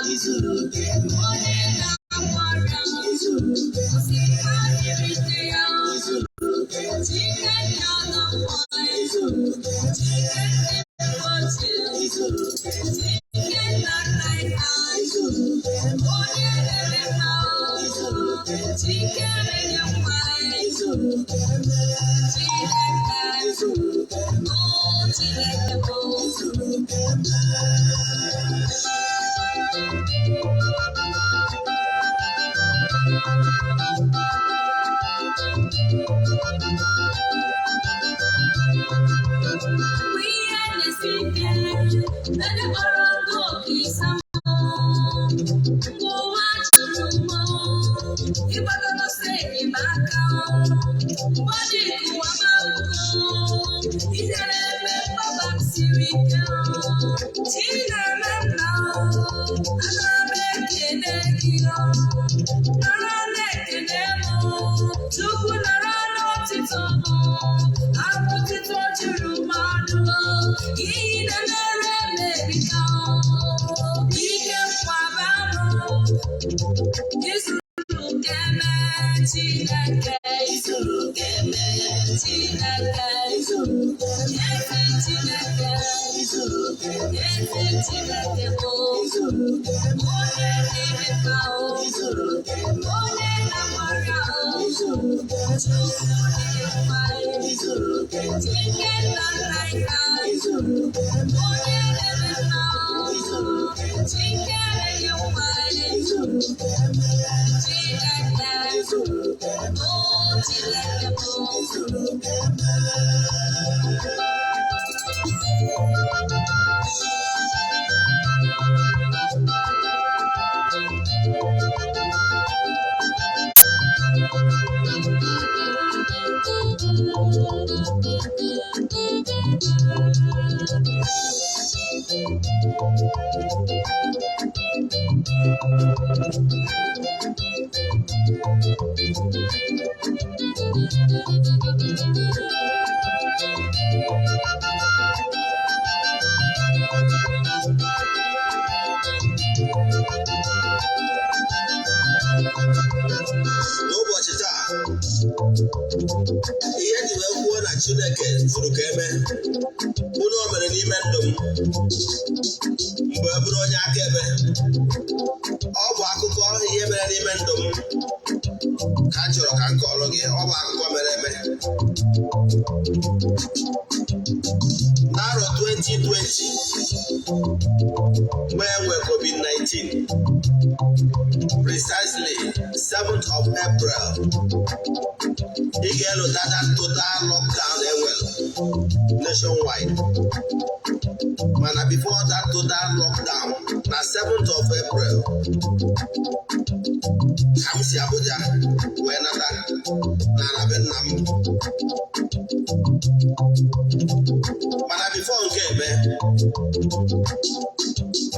Izuru keme. Onye na-agwọ ọrịa. Izuru keme. Osikwa dịrị ya. Izuru keme. Chike nọ n'ọgbọ. Izuru keme. Chike na-egbochi. Izuru keme. Chike nna nna ya. Izuru keme. Onye na-eme mma. Izuru keme. Chike na-enye nwa. Izuru keme. Chineke. Izuru keme. O Chineke bụ. Izuru keme. Mgbe ihe na-esi ike, ndị kpọrọ nkụ oku ịsa mụ. Mgbe ụwa jụrụ mụ, ịgbakọta ọsọ enyemaka. Mgbe ọ dị ka ụwa ma ugo, ijere ebe mgbaba m siri ike. Chi na-eme mma, ana m ekele gị. Nara na-ekele m, Chukwu nara n'ọtụtụ m. Abụtụtụ juru mmadụ, ihe na-emere emerika. Ike nkwaba m, izuru keme Chineke, Izuru keme. Chineke, Izuru keme. Ezi Chineke, Izuru keme. Ezi Chineke bụ Izuru keme. Onye na-eme mma, Izuru keme. Onye na-agbara, Izuru keme. Chukwu dị mma, Izuru keme. Chike nna nna ya. Izuru keme. Onye na-eme mma, Izuru keme. Chike na-enye nwa, Izuru keme. Chineke, Izuru keme. O Chineke bụ. Izuru keme. N'ụbọchị taa, ihe ji wee kwuo na Chineke zuru ka eme bụ na o mere n'ime ndụ m mgbe e bụrụ onye akaebe. Ọ bụ akụkọ ihe mere n'ime ndụ m ka m chọrọ ka m kọọrọ gị. Ọ bụ akụkọ mere eme n'arọ 2020, mgbe e nwee COVID-19, precisely 7th of April. Ị ga-elota that total lockdown enwere nationwide. Mana before that total lockdown, na 7th of April ka m si Abuja wee nata na na be nna m. Mana before nke eme,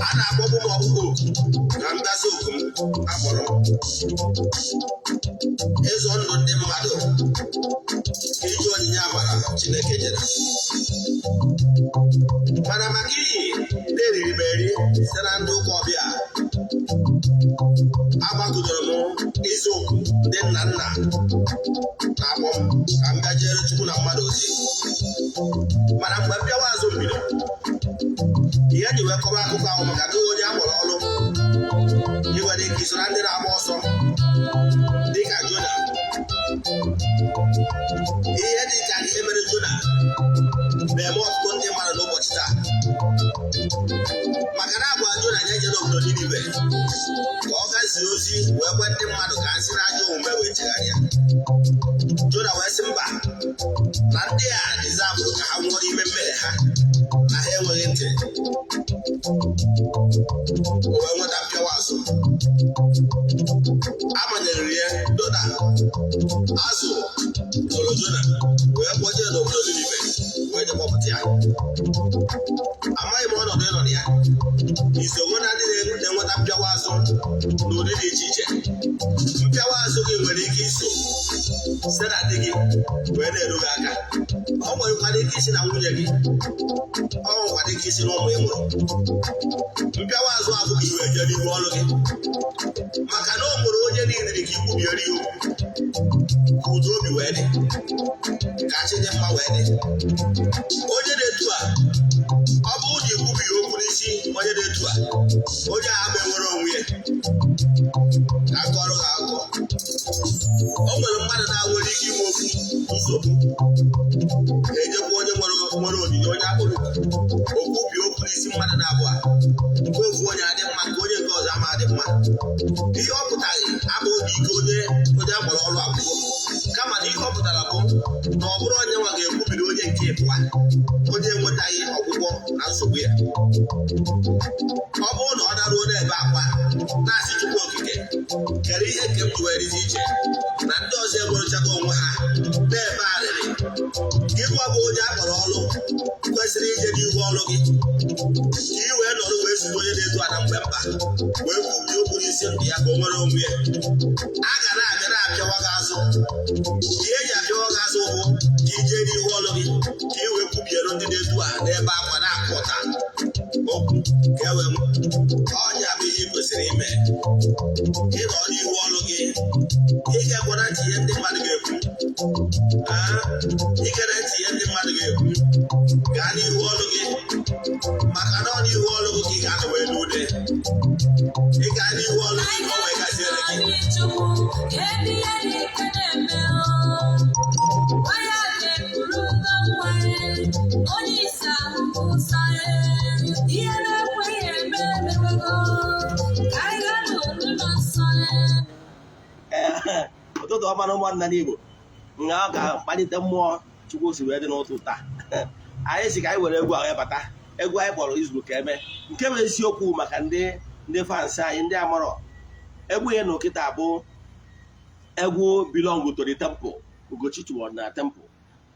a na-akpọgbu m ọkpụkpọ oku na mbịasị oku m akpọrọ m ịzọ ndụ ndị mmadụ, iji onyinye amara Chineke nyere. Mana maka ihi na-eriri m eri site na ndị ụka ọbịa, agbakụdoro m ịzụ oku ndị nna nna na-akpọ m ka m bịa jere Chukwu na mmadụ ozi. Mana mgbe m bịawa azụ mbido, ihe ji wee kọba akụkọ ahụ maka gị onye akpọrọ ọrụ, ị nwere ike iso na ndị na-agba ọsọ dịka Jona. Ihe dị ka ihe mere Jona na-eme ọtụtụ ndị mmadụ n'ụbọchị taa, maka na agwa Jona ya jere obodo Ninive ka ọ gazie ozi wee gwa ndị mmadụ ka ha si n'ajọ omume wee chegharịa. Jona wee sị mba, na ndị a dịzabụrụ ka ha nwụọ n'ime mmehie ha, na ha enweghị ntị. O wee nweta mpịawa azụ, a manyere ya Jona azụ lụrụ Jona wee kpọjee n'obodo Ninive wee je kpọpụta ya. Amaghị m ọnọdụ ịnọ na ya, isonwe na ndị na-enweta mpịawa azụ n'ụdị dị iche iche. Mpịawa azụ gị nwere ike iso site Site na di gị wee na-eru gị aka. Ọ nwerekwara ike isi na nwunye gị, ọ nwekwara ike isi na ụmụ ị mụrụ. Mpịawa azụ abụ ka iwee jee n'ihu ọrụ gị, maka na o nwere onye niile ka ikwubiere ya okwu, ka udo obi wee dị, ka achị dị mma wee dị. Onye na-etu a, ọ bụrụ na ikwubi ya okwu n'isi onye na-etu a, onye a ama enwere onwe ya. Ka akọrọ ha akụkọ, o nwere mmadụ na-nwere ike inwe okwu nsogbu, ejekwa onye nwere onyinye, onye akpụrụ okwubi okwu n'isi mmadụ na-abụọ a, nke ofu onye adị mma, nke onye nke ọzọ ama adị mma. Ihe ọ pụtaghị abụghị ike onye akpọrọ ọrụ akwụkwọ, kama na ihe ọ pụtara bụ na ọ bụrụ onye nwa ga-ekwubiri onye nke ịbụa, onye enwetaghị ọgwụgwọ na nsogbu ya. Ọ bụrụ na ọ daruo n'ebe akwa na-asị, "Chukwu Okike, kere ihe nke m ji wee dịzi iche na ndị ọzọ enwerechago onwe ha," na-ebe arịrị, gị gwa bụ onye akpọrọ ọrụ kwesịrị ije n'ihu ọrụ gị, ka ị wee nọrọ wee zute onye na-edu ana mgbe mkpa, wee kwubie okwu n'isi ndụ ya ka o nwere onwe ya, a ga na-abịa na-apịawa gị azụ. Ihe eji apịawa gị azụ bụ ka ije n'ihu ọrụ gị, ka ị wee kwubiere ndị na-edu a n'ebe akwa na-akụ ụta okwu, ka e wee ọnya bụ ihe ị kwesịrị ime. Ịnọ n'ihu ọrụ gị, ị ga-egwara ntị ihe ndị mmadụ ga-ekwu. Igere ntị ihe ndị mmadụ ga-ekwu, gaa n'ihu ọrụ gị, maka na ọ n'ihu ọrụ gị ka ị ga-anọ wee n'ude. Ị gaa n'ihu ọrụ gị, ka ọ wee gaziere gị. Chukwu, ebe ihe dị ike na-eme o. Onye ga-eburu nwa onye isi ahụhụ nsọ ya. Ihe na-ekweghị eme emewego. Ka anyị gaa n'ụlọ nsọ ya. Ụtụtụ ọma na ụmụnna n'Igbo. Nga ọ ga-akpalite mmụọ Chukwu si wee dị n'ụtụ taa. Anyị si ka anyị were egwu a wee bata, egwu anyị kpọrọ Izuru Ka Eme, nke bụ isiokwu maka ndị fans anyị, ndị amarọ egwu ya na okịta bụ egwu belong to the temple, Ugochi na temple.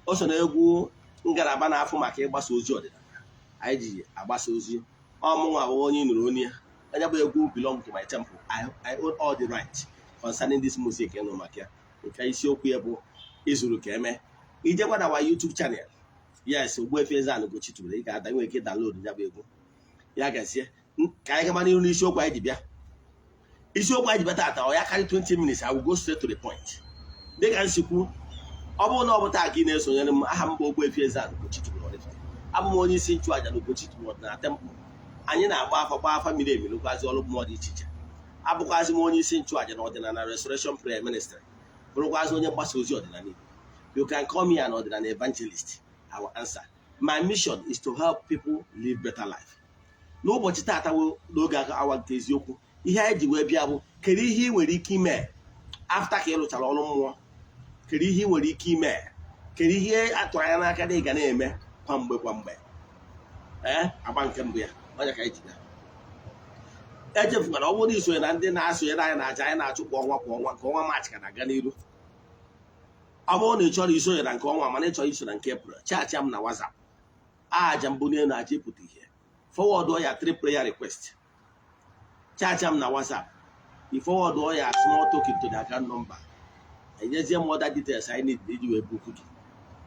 O so na egwu ngalaba na-afụ maka ịgbasa ozi ọdịnala anyị ji agbasa ozi. Ọmụnwa bụ onye nụrụ onye ya. Onye bụ egwu belong to my temple. I own all the right concerning this music. Ịnụ maka ya, nke isiokwu ya bụ Izuru Ka Eme. Ijekwa na wa YouTube channel, yes, Ogbuefi Eze-Ana Ugochi tubelu, ị ga-ada nwere ike download ya bụ egwu ya. Gazie ka anyị gaba n'ihu n'isiokwu anyị ji bịa. Isiokwu anyị ji bịa taata, ọ ya karị 20 minutes, I will go straight to the point. Dịka nsikwu, ọ bụrụ na ọ bụ taa ka ị na-esonyere m, aha m bụ Ogbuefi Eze-Ana Ugochi tubelu Oraifite. Abụ m onye isi nchụaja na Ugochi tubelu na temple. Anyị na-agba afa, gba afa miri emi, rụkwazi ọrụ mmụọ dị iche iche. Abụkwazị m onye isi nchụaja na Ọdịnala Restoration Prayer Ministry, bụrụkwazị onye mgbasa ozi ọdịnala Igbo. You can call me an ọdịnala evangelist, I will answer. My mission is to help people live better life. N'ụbọchị taata wụ n'oge awa nke eziokwu, ihe anyị ji wee bịa bụ, kedu ihe ị nwere ike ime after ka ị lụchara ọrụ mmụọ? Kedu ihe ị nwere ike ime? Kedu ihe atụrụ anya n'aka na ị ga na-eme kwa mgbe kwa mgbe? Ee, agba nke mbụ ya, onye ka anyị ji bịa. Echefukwana, ọ bụrụ na isonye na ndị na-asonyere anyị na aja anyị na-achụ kwa ọnwa kwa ọnwa, nke ọnwa Maachị ka na-aga n'iru. Ọ bụrụ na ị chọrọ isonye na nke ọnwa, mana ị chọrọ iso na nke Eprel, chat m na WhatsApp. Aja mbụ n'elu, aja ịpụta ihe, forward ya three prayer request. Chat m na WhatsApp, i forward ya small token to the account number, enyezie m other details I need iji wee book gị.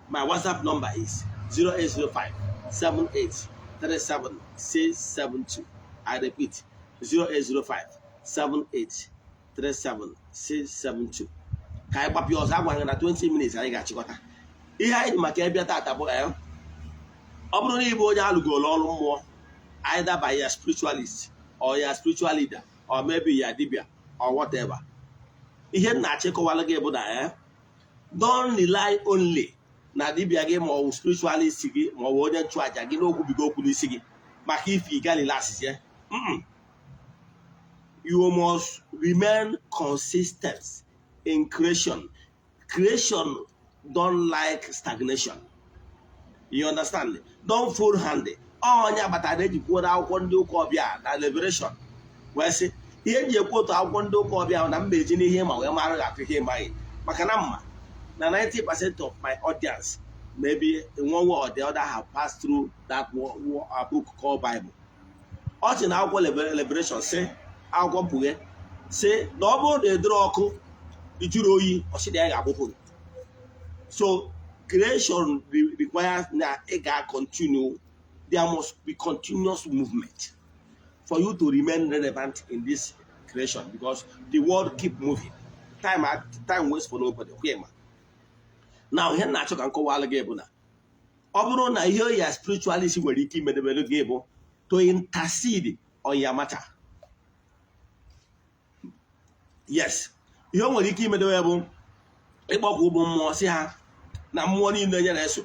My WhatsApp number is 0805 78 37 672. I repeat, 0805 78 37 672. Ka anyị gbapịa ọzọ, agwara gị na 20 minutes anyị ga-achịkọta ihe anyị ji maka ịbịa tata bụ ọ bụrụ na ị bụ onye alụgoro ọrụ mmụọ, either by your spiritualist or your spiritual leader or maybe your dibia or whatever, ihe m na-achịkọwala gị bụ na don't rely only na dibia gị ma ọ bụ spiritualist gị ma ọ bụ onye nchụaja gị n'okwubigo okwu n'isi gị maka ife ịgalila asịsị. You must remain consistent in creation. Creation don't like stagnation, you understand? Don't fold hand. Onye agbata na-ejikwuo akwụkwọ ndị ụka ọbịa na Revelation wee sị ihe eji ekwu otu akwụkwọ ndị ụka ọbịa na mba eji n'ihe ma wee mara atụ ihe ịmaghị, maka na mma na 90% of my audience, maybe in one way or the other, have passed through that book called Bible. Ọ sị na akwụkwọ Revelation sị, akwụkwọ mkpughe sị na ọ bụrụ na edoro ọkụ ijuru oyi, ọ sị na ya ga-agbụpụ gị. So creation requires na ị ga-continue. There must be continuous movement for you to remain relevant in this creation, because the world keep moving. Time waits for nobody. Okay, ma now, ihe m na-achọ ka m kọwalụ gị bụ na ọ bụrụ na ihe ya spiritualist nwere ike imedebere gị bụ to intercede on your matter. Yes, ihe o nwere ike imedebe bụ ịkpọkwa ụmụ mmụọ, si ha na mmụọ niile nye na-eso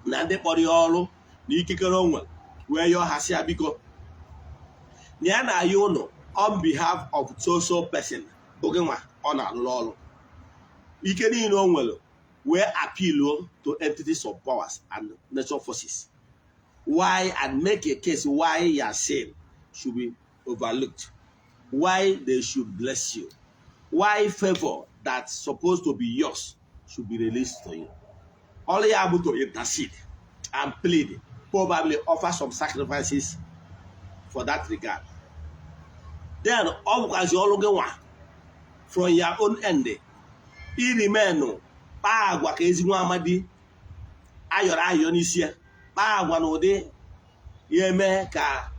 na ndị kpọrọ ya ọrụ na ikikere o nwere, wee yọọ ha, si ya biko, na ya na-ayọ ụnụ on behalf of so so person bụ gị nwa ọ na-alụrụ ọrụ, ike niile o nwere wee appeal to entities of powers and nature forces, why and make a case why your sin should be overlooked, why they should bless you, why favor that's supposed to be yours should be released to you. Ọrụ ya bụ to intercede and plead, probably offer some sacrifices for that regard. Then ọ bụkwazi ọrụ gị nwa from your own end irimenu kpaa agwa ka ezi nwa amadi ayọrọ ayọ n'isi ya, kpaa agwa na ụdị ya eme ka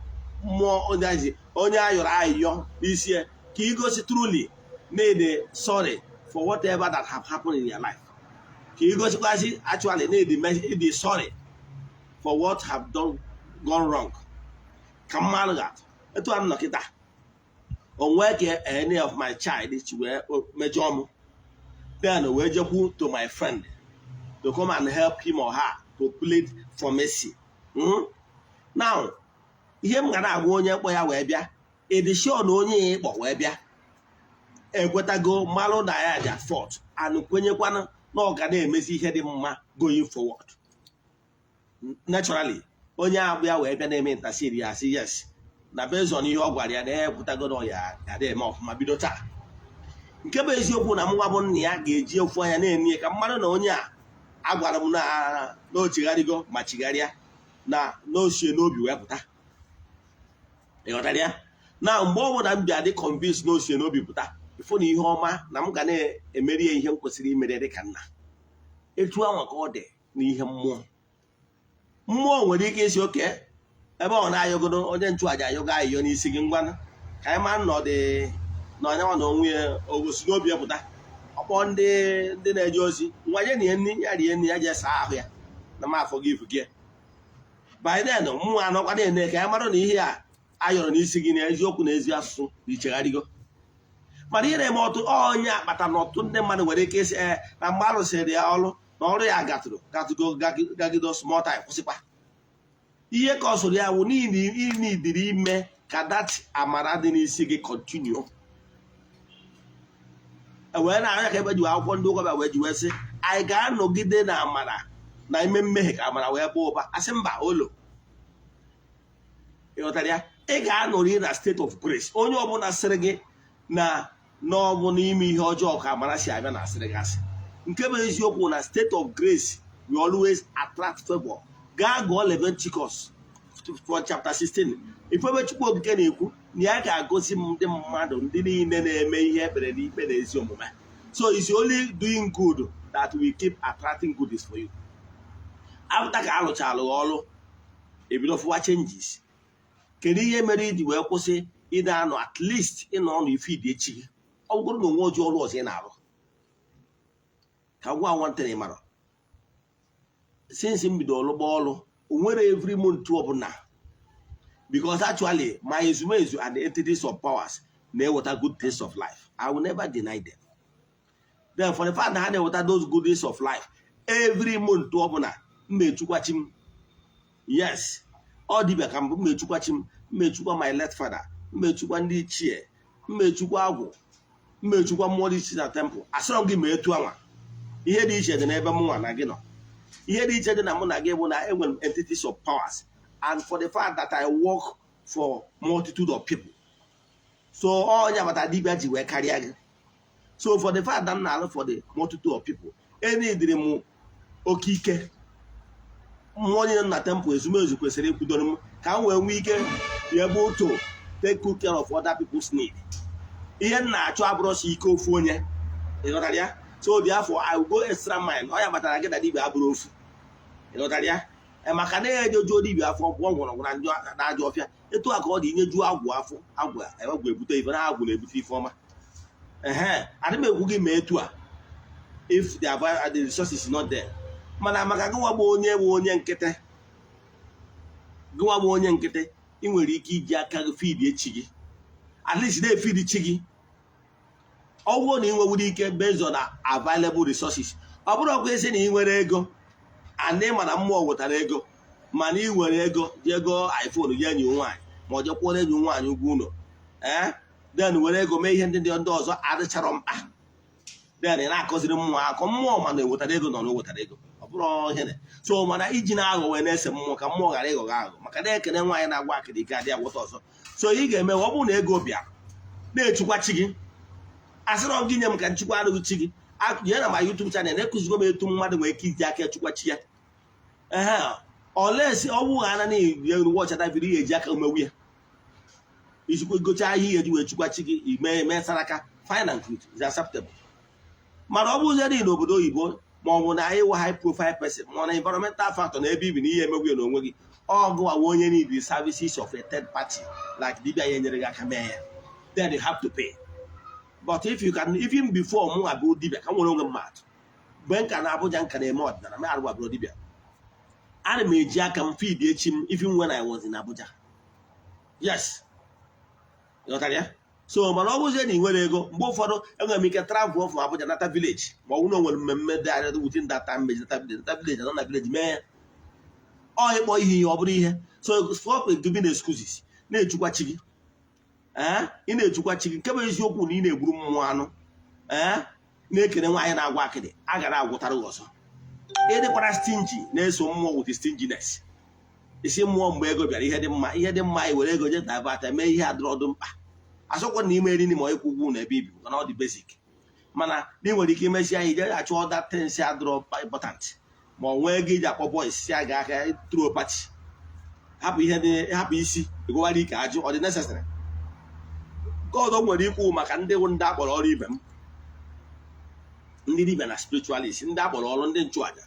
mmụọ onye ayọrọ ayọ n'isi ya, ka igosi truly na sorry for whatever that have happened in your life, ka igosikwazi actually na ịdị sorry for what have done gone wrong. Ka mmadụ ga-atụ etu a m nọ kịta, onwe ka any of my child chi wee mejọọ m, then wee jekwu to my friend to come and help him or her to plead for mercy. Now, ihe m ga na-agwa onye mkpọ ya wee bịa, ịdị sure na onye ya ịkpọ wee bịa ekwetago malụ na ya dị fault and kwenyekwana na ọ ga na-emezi ihe dị mma going forward? Naturally, onye abịa wee bịa na-eme intercede, ya sị yes, na based on ihe ọ gwara ya na ya ekwetago na ọ ya ga eme ọfụma bido taa. Nke bụ eziokwu na nwa bụ nna ya ga-eji ofu anya na-enye ka mmadụ na onye a agwara m na o chigharịgo ma chigharịa na n'osie n'obi wee pụta. Ịghọtara ya? Na mgbe ọ bụla m bịa dị convince na osie n'obi pụta, ịfụ na ihe ọma na m ga na-emeri ya ihe m kwesịrị imere dị ka nna. Etu anwa ka ọ dị n'ihe mmụọ. Mmụọ nwere ike isi oke ebe ọ na-ayọgodo onye nchụàja ayọgo ayịyọ n'isi gị, ngwanụ, ka anyị maa na ọ dị na onye nwa na onwe ya ogosi n'obi ya pụta. Ọkpọ ndị na-eje ozi, ngwa, nye na ya nri, ya rie nri, ya jee saa ahụ ya na m afọ gị ifu gị. By then, mmụọ anọkwa na-ene ka ya mara na ihe a ayọrọ n'isi gị na eziokwu na ezi asụsụ na ichegharịgo. Mana ihe na-eme ọtụ onye akpata na ọtụtụ ndị mmadụ nwere ike isi ee na mgbe a rụsịrị ya ọrụ na ọrụ ya gatụrụ gatụgo gagido small time, kwụsịkwa. Ihe ka ọ sụrụ ya wụ n'ihi ịnidiri ime ka that amara dị n'isi gị continue. Wee na-anya ka ebe ji akwụkwọ ndị ụka bịa wee ji wee sị anyị ga-anọgide na amara na ime mmehie ka amara wee baa ụba. Asị mba olo. Ịghọtara ya? Ị ga-anọrị na state of grace. Onye ọbụla sịrị gị na n'ọbụ n'ime ihe ọjọọ ka amara si abịa, na asịrị gị asị. Nke bụ eziokwu na state of grace will always attract favor. Gaa gụọ Leviticus from chapter 16, ifebe Chukwu Okike na-ekwu na ya ga-agosi m ndị mmadụ, ndị niile na-eme ihe ekpere n'ikpe na ezi omume. So it's only doing good that will keep attracting goodies for you. After ka alụchalụ ọrụ, ebido fụwa changes. Kedu ihe mere iji wee kwụsị ịda anọ, at least ịnọ ọnụ ife ịdị echi gị, ọ bụrụ na onwe oji ọrụ ọzọ ị na-arụ? Ka gwa nwantịrị mara, since m bido ọlụgba ọrụ, o nwere every month ọbụla, because actually my ezumezu and the entities of powers na-eweta good taste of life. I will never deny them. Then for the fact na ha na-eweta those good days of life every month ọbụla, m na-echukwachi m. Yes, ọ dibịa ka mbụ, m na-echukwachi m, m na-echukwa my late father, m na-echukwa ndị ichie, m na-echukwa agwụ, m na-echukwa mmụọ dị iche na temple. Asịrọ m gị ma etu anwa. Ihe dị iche dị n'ebe mụ nwa na gị nọ. Ihe dị iche dị na mụ na gị bụ na enwere m entities of powers, and for the fact that I work for multitude of people, so onye agbata dibịa ji wee karịa gị. So for the fact that m na-alụ for the multitude of people, enidiri m oke ike mmụọ niile nọ na temple, ezumezu kwesịrị ikwudoro m ka m wee nwee ike be able to take good care of other people's need. Ihe m na-achọ abụrọsi ike ofu onye. Ịghọtara ya? So therefore, I will go extra mile. Ọ ya kpatara gị na dibịa abụrụ ofu. Ịghọtara ya? Maka na enyejuo dibịa afọ, gwọ ngwọrọgwụ na njọ na ajọ ọfịa. Etu a ka ọ dị, inyejuo agwụ afọ, agwụ agwụ ebute ife na agwụ na-ebute ife ọma. Ehe, adị m ekwu gị ma etu a if the resources is not there. Mana maka gịnwa bụ onye bụ onye nkịtị, gịnwa bụ onye nkịtị, ị nwere ike iji aka gị feed echi gị, at least na-efeed chi gị. Ọ bụrụ na ị nwewuru ike based on available resources, ọ bụrụ ọkwa isi na ị nwere ego and ị ma na mmụọ wetara ego, mana ị nwere ego ji ego iPhone ji enyi nwaanyị, ma ọ jekwuo enyi nwaanyị ụgwọ ụlọ, ee, then were ego mee ihe ndị ọzọ adịcharọ mkpa, then ị na-akọziri mmụọ akọ mmụọ, mana ewetara ego nọ na ewetara ego, ọ bụrụ ihe so. Mana iji na-aghọ wee na-ese mmụọ ka mmụọ ghara ịghọ gị aghụghọ, maka na ekene nwaanyị na-agwa akịrị ike adị agwọta ọzọ. So ị ga-eme, ọ bụrụ na ego bịa, na-echukwa chi gị. Asịrọ gị nye m ka nchukwa arụghị chi gị. Jee na ma YouTube channel na-ekụzigo m etu mmadụ nwere ike iji aka echukwa chi ya. Ehe, olesi ọ bụghị ana na wọchata video, ihe eji aka omewu ya, ijikwa gochaa ihe ihe eji wee chukwa chi gị, ime eme saraka, fine and good, is acceptable. Mana ọ bụzie dị n'obodo oyibo, ma ọ bụ na ịwụ high profile person, ma ọ na environmental factor na ebe ibi na ihe emegbu ya n'onwe gị, ọgụ awa onye need the services of a third party like dibia ya enyere gị aka mee ya, then you have to pay. But if you can, even before mụ abụ dibia, ka m nwere onwe m atụ, mgbe nka na Abuja, nka na-eme ọdịnala m, arụgwa bụrụ dibia, ana m eji aka m feed echi m, even when I was in Abuja. Yes, ịghọtara ya? So mana ọ bụzie na ị nwere ego, mgbe ụfọdụ enwere m ike travel from Abuja nata village, ma ọ bụrụ na o nwere mmemme dị arịa within that time, meji nata village, nata village, anọ na village mee ya. Ọ ịkpọ ihe ihe ọ bụrụ ihe. So stop giving excuses. Na-echukwa chi gị. Ee, ị na-echukwa chi gị. Nke bụ eziokwu na ị na-egburu mmụọ anụ, ee, na-ekene nwaanyị na-agwa akịdị a gara agwụtara gị ọzọ. Ịdịkwara stingy, na-eso mmụọ with stinginess, isi mmụọ mgbe ego bịara, ihe dị mma, ihe dị mma, i were ego je divert mee ihe adịrọdụ mkpa. Asọkwa na ime eriri ma ịkwụ ụgwọ na ebe ibi, mana ọ dị basic. Mana na ị nwere ike imesi anyị ije achọ other things adịrọ important, ma ọ nwee ego iji akpọ boys si aga aka throw party, hapụ ihe dị, hapụ isi egowara ike ajụ ọ dị necessary. Nke ọzọ nwere ikwu maka ndị bụ ndị akpọrọ ọrụ ibe m, ndị dibịa na spiritualist, ndị akpọrọ ọrụ, ndị nchụaja.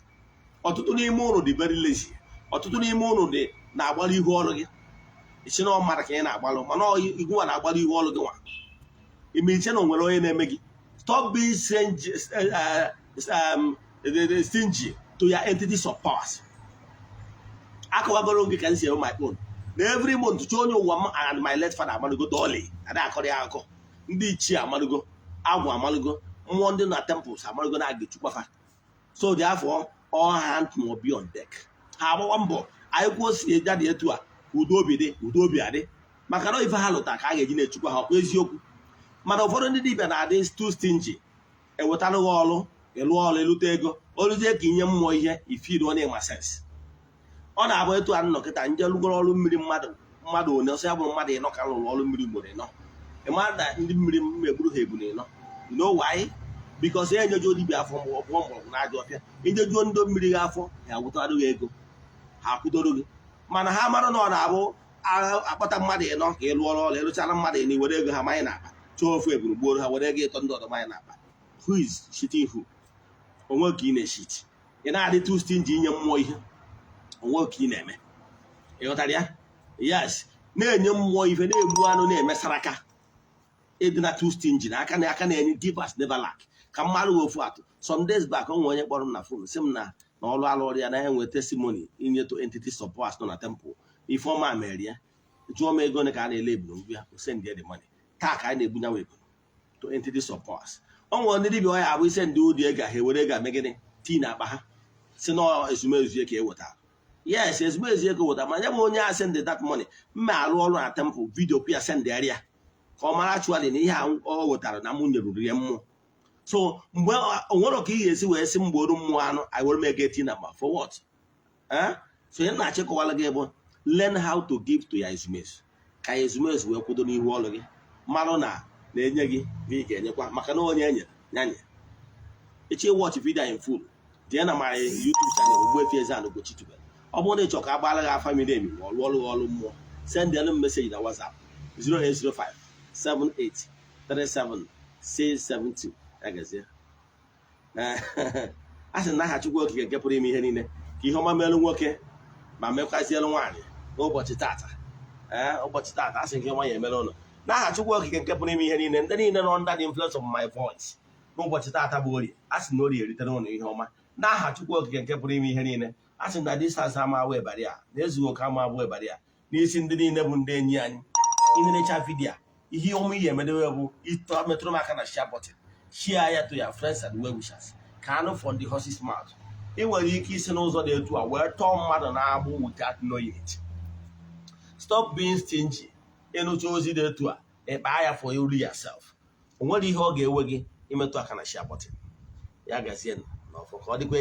Ọtụtụ n'ime ụnụ dị very lazy. Ọtụtụ n'ime ụnụ dị na-agbalụ ihu ọrụ gị. Isi na ọ mmadụ ka ị na-agbalụ, mana igwe na-agbalụ ihu ọrụ gị nwa ime iche na o nwere onye na-eme gị. Stop being stingy to your entities of powers. Akọwagoro gị ka m si eme my own na every month. Chọọ onye ụwa m and my late father amalugo dọọlị ada akọrọ ya akọ. Ndị ichie amalugo, agwụ amalugo, mmụọ ndị na temples amalugo na aga echukwafa. So therefore, all hands must be on deck. Ha agbawa mbọ anyị kwuo si eja dị etu a ka udo obi dị, udo obi adị, maka na ife ha lụta ka a ga-eji na-echukwa ha. Ọkwa eziokwu? Mana ụfọdụ ndị dibịa na-adị too stingy. Ewetara gị ọrụ, ịlụ ọrụ, ịlụta ego, oluzie ka inye mmụọ ihe ifiri ọ na-ema sense. Ọ na-abụ etu a nnọkịta nje lụgoro ọrụ mmiri mmadụ, mmadụ one ọsọ ya bụrụ mmadụ ịnọ ka lụrụ ọrụ mmiri ugboro ịnọ, ịma na ndị mmiri m egburu ha ebu na ịnọ. You know why? Because ya enyejuo dibịa afọ mgbe mgbọrọgwụ na ajọ ọfịa, inyejuo ndị mmiri gị afọ, ha agwụtara gị ego, ha akwụdoro gị. Mana ha mara na ọ na-abụ akpọta mmadụ ịnọ ka ị lụọ ọrụ, ịlụchara mmadụ ịnọ, iwere ego ha manye n'akpa, chọọ ofu eburu gbuoro ha, were ego ịtọ ndị ọdọ manye n'akpa. Who is cheating who? Onwe ka ị na-echeat. Ị na-adị too stingy inye mmụọ ihe, onwe ka ị na-eme. Ị ghọtara ya? Yes, na-enye mmụọ ife, na-egbu anụ, na-eme saraka. Ịdị na too stingy na aka na aka na-enye. Givers never lack. Ka mmadụ ofu atụ, some days back, o nwere onye kpọrọ m na phone, sị m na na ọrụ alụ ọrụ ya na enwe testimony inye to entity support nọ na temple. Ifeọma mere ya, jụọ m ego ole ka a na-ele ebunu ngwa ya, send the money. Taa ka anyị na-ebunye ebunu to entity support. O nwere ndị dibịa ọya abụ ise ndị ụdị ego ha ewere ego ame gịnị, tii na akpa ha, si na ezumezu ka e wetara. Yes, ezumezu ego wetara, ma nye m onye a send that money, mma arụ ọrụ na temple, video kwa ya, send ya ka ọ mara actually na ihe a ọ wetara na mụ nyeruru ya mmụọ. So mgbe o nwere ka ị ga-esi wee sị m gboro mmụọ anụ, I were m ego eti na ma for what? Eh? So ihe na-achịkọwala gị bụ learn how to give to ya ezumezu, ka ezumezu wee kwudo n'ihu ọrụ gị, marụ na na-enye gị na ị ga-enyekwa, maka na onye enyere nyanye. Echi watch video in full, jee na my YouTube channel, Ogbuefi Eze-Ana Ugochi tubelu. Ọ bụrụ na ị chọrọ ka a gbaara gị afa miri emi ma ọ rụọ ọrụ gị ọrụ mmụọ, send m message na WhatsApp 0805 78 37 672. Ya gazie. A sị na aha Chukwu Okike nke pụrụ ime ihe niile, ka ihe ọma merụ nwoke ma mekwazielu nwaanyị n'ụbọchị tata. Ee, ụbọchị tata, a sị nke ọma ya emere ụlọ n'aha Chukwu Okike nke pụrụ ime ihe niile. Ndị niile nọ under the influence of my voice n'ụbọchị tata bụ Orie, a sị na Orie eritere ụlọ ihe ọma n'aha Chukwu Okike nke pụrụ ime ihe niile. A sị na distance ama abụ barrier, na ezughị oke ama abụ barrier n'isi ndị niile bụ ndị enyi anyị. Ịnenecha video, ihe ọma ihe emedewe bụ ịtọ metụrụ m aka na share button, share ya to your friends and well wishers, ka anụ from the horse's mouth. Ị nwere ike isi n'ụzọ dị etu a wee tọọ mmadụ na-agbụ without knowing it. Stop being stingy. Ịnụcha ozi dị etu a, ịkpa ya for you yourself. O nwere ihe ọ ga-ewe gị imetụ aka na share button. Ya gazie n'ọfọ ka ọ dịkwa.